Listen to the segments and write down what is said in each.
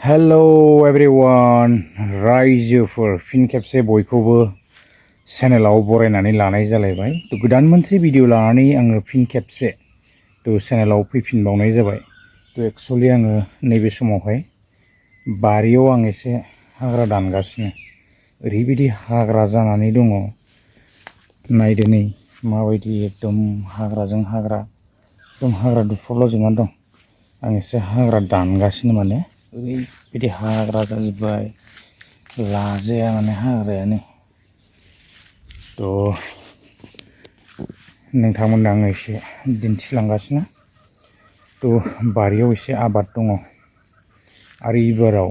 Hello everyone रायजोफोर फिन खेबसे बयखौबो चेनेलाव बरायनानै लानाय जालायबाय तो गोदान मोनसे भिडिअ लानानै आङो फिन खेबसे तो चेनेलाव फैफिनबावनाय जाबाय तो एक्चुअली आङो नैबे समावहाय बारियाव आं एसे हाग्रा दानगासिनो ओरैबायदि हाग्रा जानानै दङ नायदो नै माबायदि एकदम हाग्राजों हाग्रा एकदम हाग्रा दुफावलाजोबनानै दं आं एसे हाग्रा दानगासिनो माने ओरैबायदि हाग्रा जाजोब्बाय लाजाया माने हाग्रायानो तो नोंथांमोननो आङो एसे दिन्थिलांगासिनो तो बारियाव एसे आबाद दङ आरो एबाराव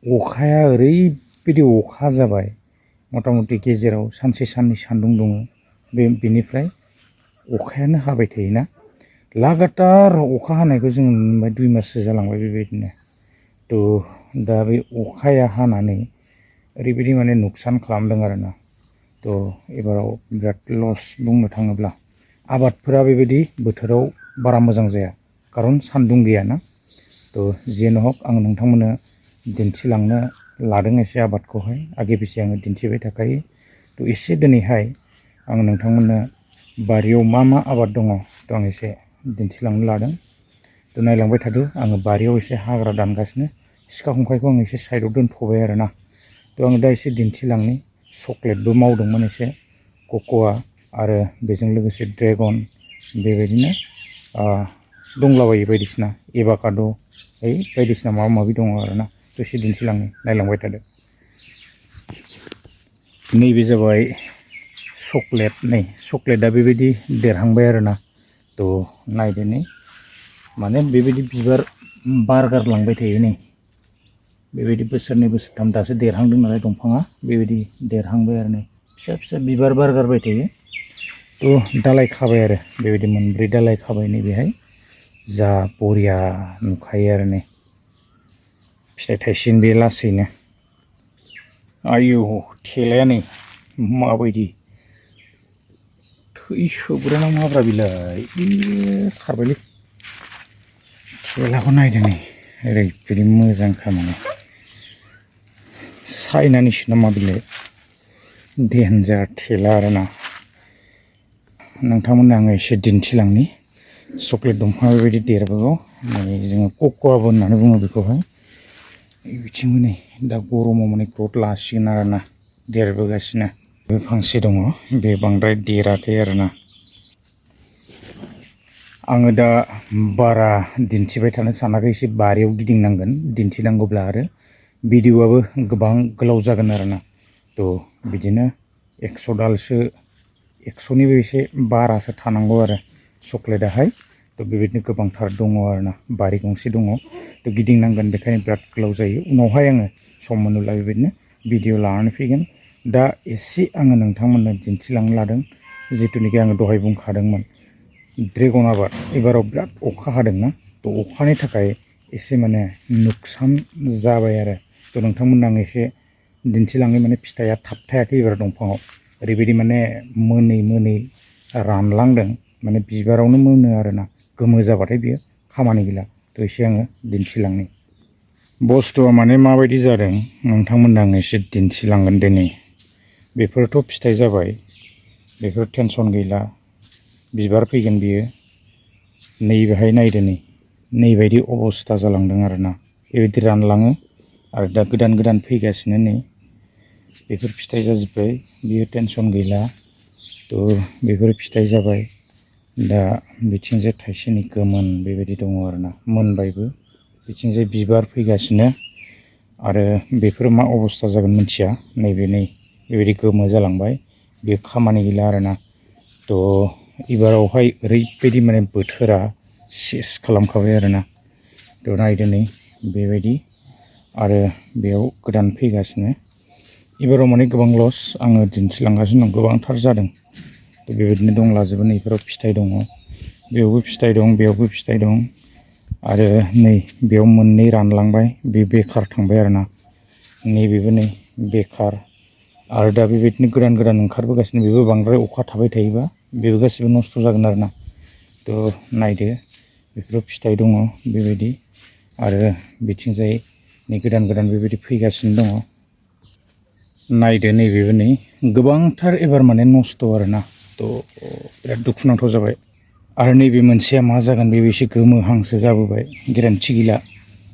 अखाया ओरैबायदि अखा जाबाय मथा मथि गेजेराव सानसे साननै सान्दुं दङ बेनिफ्राय अखायानो हाबाय थायोना लागातार अखा हानायखौ जों नुबाय 2 माससो जालांबाय बेबायदिनो तो दा बे अखाया हानानै ओरैबायदि माने नुकसान खालामदों आरोना तो एबाराव बिराद लस बुंनो थाङोब्ला आबादफोरा बेबायदि बोथोराव बारा मोजां जाया खारन सान्दुं गैयाना तो जेन हक आं नोंथांमोननो दिन्थिलांनो लादों एसे आबादखौहाय आगे पिछे आङो दिन्थिबाय थाखायो तो एसे दिनैहाय आं नोंथांमोननो बारियाव मा मा आबाद दङ तो आं एसे दिन्थिलांनो लादों तो नायलांबाय थादो आङो बारियाव एसे हाग्रा दानगासिनो सिखा खंखाइखौ आं एसे साइडआव दोनथ'बाय आरोना तो आङो दा एसे दिन्थिलांनि चक्लेटबो मावदोंमोन एसे कक'आ आरो बेजों लोगोसे ड्रेगन बेबायदिनो दंलाबायो बायदिसिना एभाकाड' बायदिसिना माबा माबि दङ आरोना तो एसे दिन्थिलांनि नायलांबाय थादो नैबे जाबाय चक्लेट नै चक्लेटआ बेबायदि देरहांबाय आरोना तो नायदो नै माने बेबायदि बिबार बारगारलांबाय थायो नै बेबायदि बोसोरनै बोसोरथाम दासो देरहांदों नालाय दंफाङा बेबायदि देरहांबाय आरो नै फिसा फिसा बिबार बारगारबाय थायो तो दालाय खाबाय आरो बेबायदि मोनब्रै दालाय खाबाय नै बेहाय जा बरिया नुखायो आरो नै फिथाइ थाइसिगोन बे लासैनो आयौ थेलाया नै माबायदि थै सोबग्राना माब्रा बिलाय खारबायलै थेलाखौ नायदो नै ओरैबायदि मोजांखा माने चाइनानिसो नामा बिलाय देन्जार थेला आरोना नोंथांमोननो आङो एसे दिन्थिलांनि चक्लेट दंफाङा बेबायदि देरबोगौ नै जोङो कक'आबो होननानै बुङो बेखौहाय बिथिंबो नै दा गरमाव माने ग्रथ लासिगोन आरोना देरबोगासिनो बे फांसे दङ बे बांद्राय देराखै आरोना आङो दा बारा दिन्थिबाय थानो सानाखै एसे बारियाव गिदिंनांगोन दिन्थिनांगौब्ला आरो भिडिअ'आबो गोबां गोलाव जागोन आरोना तो बिदिनो 100 दालसो 100निबो एसे बारासो थानांगौ आरो चक्लेटआहाय तो बेबायदिनो गोबांथार दङ आरोना बारि गंसे दङ तो गिदिंनांगोन बेखायनो बिराद गोलाव जायो उनावहाय आङो सम मोनोब्ला बेबायदिनो भिडिअ लानानै फैगोन दा एसे आङो नोंथांमोननो दिन्थिलांनो लादों जिथुनिखि आङो दहाय बुंखादोंमोन ड्रेगन आबाद एबाराव बिराद अखा हादोंना तो अखानि थाखाय एसे माने नुकसान जाबाय आरो तो नोंथांमोननो आं एसे दिन्थिलाङै माने फिथाइया थाबथायाखै एबार दंफाङाव ओरैबायदि माने मोनै मोनै रानलांदों माने बिबारावनो मोनो आरोना गोमो जाबाथाय बियो खामानि गैला तो एसे आङो दिन्थिलांनि बुस्थुआ माने माबायदि जादों नोंथांमोननो आं एसे दिन्थिलांगोन दिनै बेफोरथ' फिथाइ जाबाय बेफोर टेनसन गैला बिबार फैगोन बियो नैबेहाय नायदो नै बायदि अबस्था जालांदों आरोना बेबायदि रानलाङो आरो दा गोदान गोदान फैगासिनो नै बेफोर फिथाइ जाजोब्बाय बियो टेनसन गैला तो बेफोर फिथाइ जाबाय दा बिथिंजाय थाइसेनि गोमोन बेबायदि दङ आरोना मोनबायबो बिथिंजाय बिबार फैगासिनो आरो बेफोर मा अबस्था जागोन मिथिया नैबे नै बेबायदि गोमो जालांबाय बेयो खामानि गैला आरोना तो एबारावहाय ओरैबायदि माने बोथोरा सेस खालामखाबाय आरोना तो नायदो नै बेबायदि आरो बेयाव गोदान फैगासिनो एबाराव माने गोबां लस आङो दिन्थिलांगासिनो दं गोबांथार जादों तो बेबायदिनो दंलाजोबो नैफोराव फिथाइ दङ बेयावबो फिथाइ दं बेयावबो फिथाइ दं आरो नै बेयाव मोननै रानलांबाय बे बेखार थांबाय आरोना नैबेबो नै बेखार आरो दा बेबायदिनो गोदान गोदान ओंखारबोगासिनो बेबो बांद्राय अखा थाबाय थायोबा बेबो गासिबो नस्थ' जागोन आरोना तो नायदो बेफोराव फिथाइ दङ बेबायदि आरो बिथिंजाय नै गोदान गोदान बेबायदि फैगासिनो दङ। नायदो नैबेबो नै गोबांथार एबार माने नस्थ' आरोना। थ' बिराद दुखुनांथाव जाबाय। आरो नैबे मोनसेया मा जागोन बेबो एसे गोमोहांसो जाबोबाय, गेरेन्थि गैला।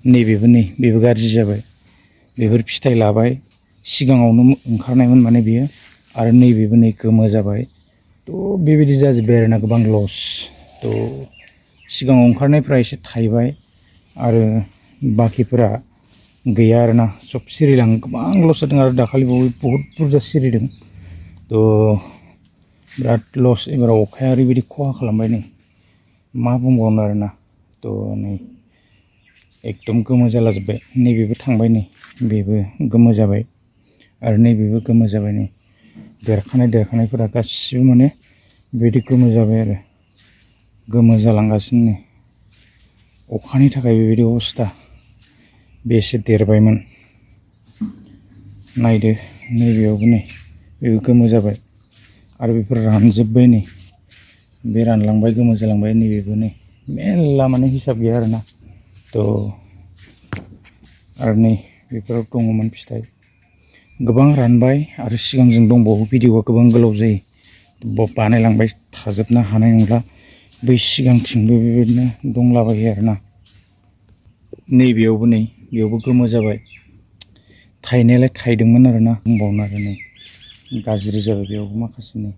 नैबेबो नै बेबो गाज्रि जाबाय। बेफोर फिथाइ लाबाय, सिगाङावनो ओंखारनायमोन माने बियो, आरो नैबेबो नै गोमो जाबाय। थ' बेबायदि जाजोब्बाय आरोना, गोबां लस। थ' सिगाङाव ओंखारनायफ्रा एसे थाइबाय आरो बाखिफोरा गैया आरोना, सब सिरिलाङो। गोबां लस जादों आरो दाखालि बहुद बुरजा सिरिदों। थ' बिराद लस। एबाराव अखाया ओरैबायदि खहा खालामबाय नै, मा बुंबावनो आरोना। थ' नै एकदम गोमो जालाजोब्बाय। नैबेबो थांबाय, नै बेबो गोमो जाबाय आरो नैबेबो गोमो जाबाय। नै देरखानायफोरा गासिबो माने बेबायदि गोमो जाबाय आरो गोमो जालांगासिनो। नै अखानि थाखाय बेबायदि अबस्था। बेसे देरबायमोन नायदो, नैबेयावबो नै बेबो गोमो जाबाय आरो बेफोर रानजोब्बाय। नै बे रानलांबाय, गोमो जालांबाय। नैबेबो नै मेरला माने हिसाब गैया आरोना। थ' आरो नै बेफोराव दङमोन फिथाइ, गोबां रानबाय आरो सिगांजों दंबावो। भिडिअआ गोबां गोलाव जायो, बानायलांबाय थाजोबनो हानाय नंला। बै सिगांथिंबो बेबायदिनो दंलाबायो आरोना। नैबेयावबो नै बेयावबो गोमो जाबाय। थाइनायालाय थाइदोंमोन आरोना, बुंबावनो आरो नै गाज्रि जाबाय बेयावबो माखासे। नै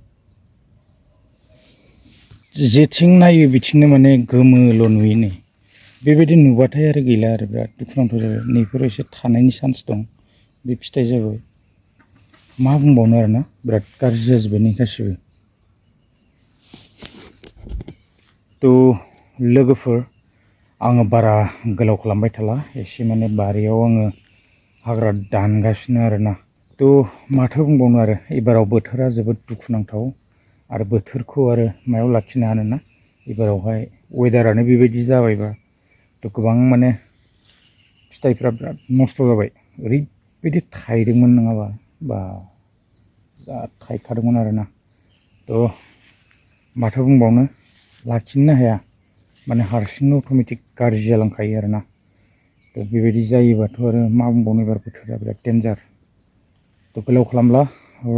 जेथिं नायो बिथिंनो माने गोमोल' नुयो। नै बेबायदि नुबाथाय आरो गैला आरो बिराद दुखुनांथाव जाबाय। नैफोराव एसे थानायनि चान्स दं, बे फिथाइ जाबाय। मा बुंबावनो आरोना, बिराद गाज्रि जाजोब्बाय नै गासिबो। थ' लोगोफोर, आङो बारा गोलाव खालामबाय थाला, एसे माने बारियाव आङो हाग्रा दानगासिनो आरोना। थ' माथो बुंबावनो आरो, एबाराव बोथोरा जोबोद दुखुनांथाव। आरो बोथोरखौ आरो मायाव लाखिनो हानोना, एबारावहाय वेदारानो बेबायदि जाबायबा। थ' गोबां माने फिथाइफ्रा बिराद नस्थ' जाबाय। ओरैबायदि थाइदोंमोन नङाबा, बा जा थाइखादोंमोन आरोना। थ' माथो बुंबावनो, लाखिनोनो हाया, माने हारसिंनो अट'मेटिक गाज्रि जालांखायो आरोना। थ' बेबायदि जायोबाथ' आरो मा बुंबावनो, एबार बोथोरा बिराद डेन्जार। थ' गोलाव खालामला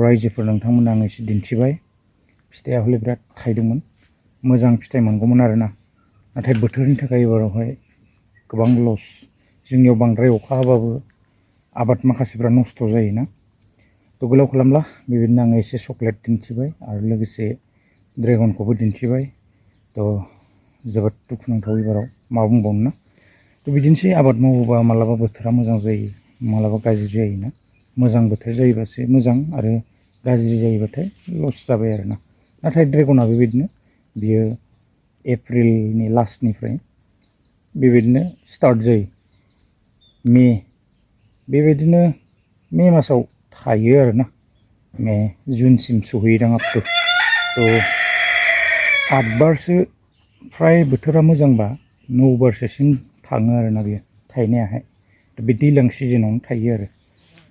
रायजोफोर, नोंथांमोननो आं एसे दिन्थिबाय। फिथाइया हले बिराद थाइदोंमोन, मोजां फिथाइ मोनगौमोन आरोना। नाथाय बोथोरनि थाखाय एबारावहाय गोबां लस। जोंनियाव बांद्राय अखा हाबाबो आबाद माखासेफ्रा नस्थ' जायोना। थ' गोलाव खालामला, बेबायदिनो आङो एसे चक्लेट दिन्थिबाय आरो लोगोसे ड्रेगनखौबो दिन्थिबाय। थ' जोबोद दुखुनांथाव एबाराव, मा बुंबावनो ना। थ' बिदिनोसै, आबाद मावोबा मालाबा बोथोरा मोजां जायो, मालाबा गाज्रि जायोना। मोजां बोथोर जायोबासो मोजां, आरो गाज्रि जायोबाथाय लस जाबाय आरोना। नाथाय ड्रेगना बेबायदिनो, बियो एप्रिलनि लास्टनिफ्राय बेबायदिनो स्टार्ट जायो। बेबायदिनो मे मासाव थायो आरोना। मे जुनसिम सहैयोदां आपटु। थ' 8 बारसो फ्राय बोथोरा मोजांबा 9 बारसोसिम थाङो आरोना बेयो थाइनायाहाय। थ' बे दैज्लां सिजोनावनो थायो आरो।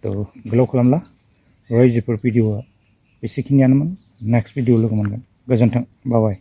थ' गोलाव खालामला रायजोफोर, भिडिअआ एसेखिनियानोमोन। नेक्स्ट भिडिअ लोगो मोनगोन। गोजोन्थों, बाय बाय।